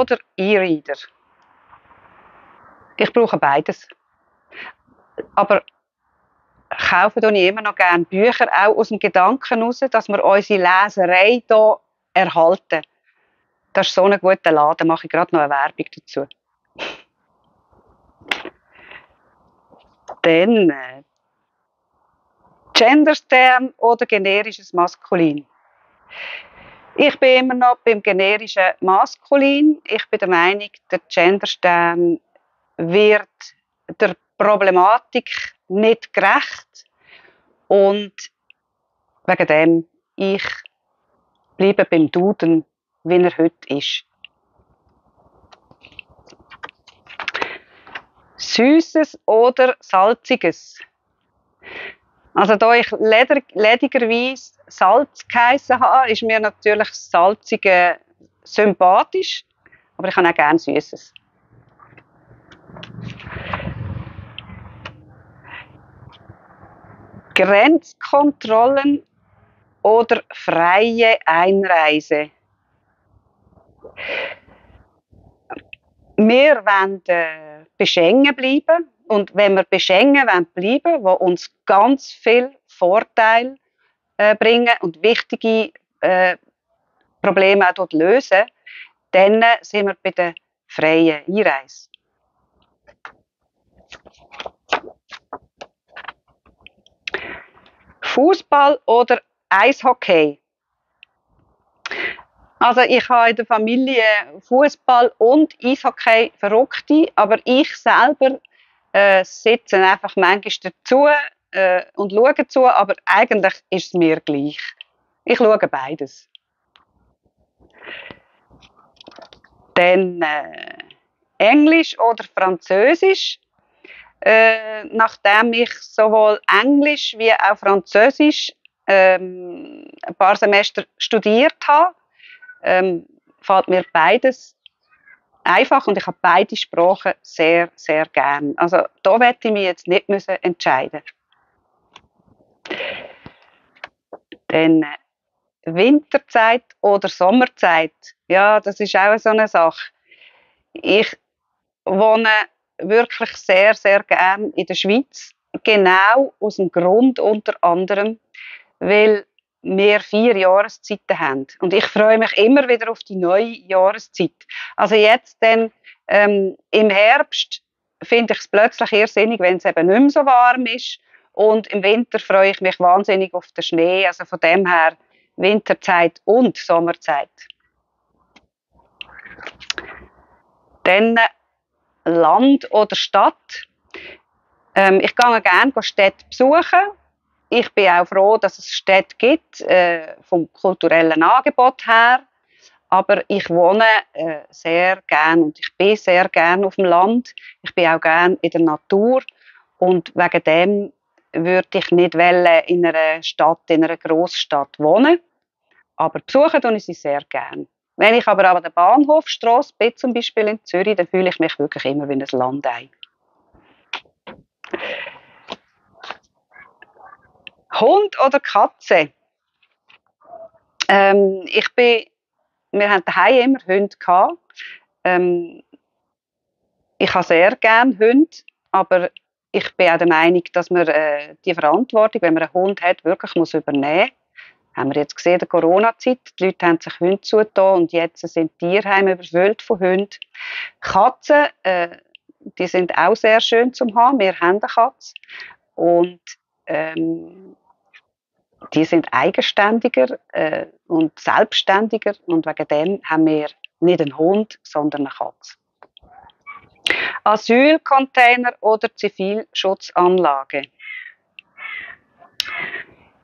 oder E-Reader? Ich brauche beides. Aber kaufen tue ich immer noch gerne Bücher, auch aus dem Gedanken heraus, dass wir unsere Leserei hier erhalten. Das ist so ein guter Laden, mache ich gerade noch eine Werbung dazu. Dann Genderstern oder generisches Maskulin. Ich bin immer noch beim generischen Maskulin. Ich bin der Meinung, der Genderstern wird der Problematik nicht gerecht. Und wegen dem, ich bleibe beim Duden, wie er heute ist. Süßes oder Salziges? Also da ich ledigerweise Salz geheissen habe, ist mir natürlich das Salzige sympathisch, aber ich habe auch gerne Süßes. Grenzkontrollen oder freie Einreise? Wir wollen bei Schengen bleiben. Und wenn wir bei Schengen bleiben wollen, wo uns ganz viel Vorteile bringen und wichtige Probleme auch dort lösen, dann sind wir bei der freien Einreise. Fußball oder Eishockey? Also ich habe in der Familie Fußball und Eishockey Verrückte, aber ich selber sitze einfach manchmal dazu und schaue zu, aber eigentlich ist es mir gleich. Ich schaue beides. Dann Englisch oder Französisch. Nachdem ich sowohl Englisch wie auch Französisch ein paar Semester studiert habe, fällt mir beides einfach und ich habe beide Sprachen sehr, sehr gern. Also da möchte ich mich jetzt nicht entscheiden. Dann Winterzeit oder Sommerzeit. Ja, das ist auch so eine Sache. Ich wohne wirklich sehr, sehr gern in der Schweiz. Genau aus dem Grund unter anderem, weil wir 4 Jahreszeiten haben. Und ich freue mich immer wieder auf die neue Jahreszeit. Also jetzt dann, im Herbst finde ich es plötzlich irrsinnig, wenn es eben nicht mehr so warm ist. Und im Winter freue ich mich wahnsinnig auf den Schnee. Also von dem her Winterzeit und Sommerzeit. Dann Land oder Stadt. Ich gehe gerne Städte besuchen. Ich bin auch froh, dass es Städte gibt, vom kulturellen Angebot her. Aber ich wohne sehr gern und ich bin sehr gern auf dem Land. Ich bin auch gern in der Natur. Und wegen dem würde ich nicht in einer Stadt, in einer Grossstadt wohnen. Aber besuchen tue ich sie sehr gern. Wenn ich aber an der Bahnhofstrasse bin, zum Beispiel in Zürich, dann fühle ich mich wirklich immer wie ein Landei. Hund oder Katze? Wir hatten daheim immer Hunde gehabt. Ich habe sehr gerne Hunde, aber ich bin auch der Meinung, dass man die Verantwortung, wenn man einen Hund hat, wirklich muss übernehmen muss. Haben wir jetzt gesehen in der Corona-Zeit, die Leute haben sich Hunde zugetan und jetzt sind Tierheime überfüllt von Hunden. Katzen, die sind auch sehr schön zum haben. Wir haben eine Katze und die sind eigenständiger und selbstständiger und wegen dem haben wir nicht einen Hund, sondern eine Katze. Asylcontainer oder Zivilschutzanlage?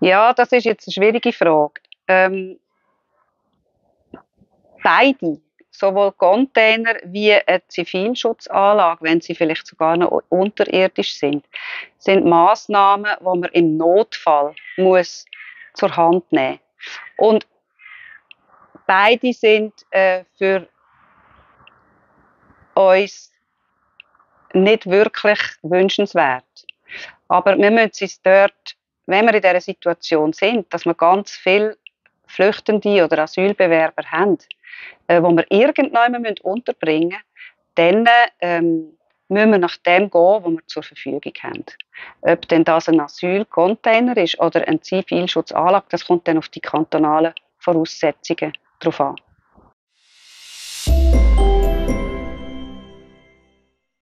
Ja, das ist jetzt eine schwierige Frage. Beide, sowohl Container wie eine Zivilschutzanlage, wenn sie vielleicht sogar noch unterirdisch sind Massnahmen, die man im Notfall muss zur Hand nehmen muss. Und beide sind für uns nicht wirklich wünschenswert. Aber wir müssen uns dort, wenn wir in dieser Situation sind, dass wir ganz viele Flüchtende oder Asylbewerber haben, wo wir irgendjemanden unterbringen müssen, dann müssen wir nach dem gehen, was wir zur Verfügung haben. Ob denn das ein Asylcontainer ist oder eine Zivilschutzanlage, das kommt dann auf die kantonalen Voraussetzungen drauf an.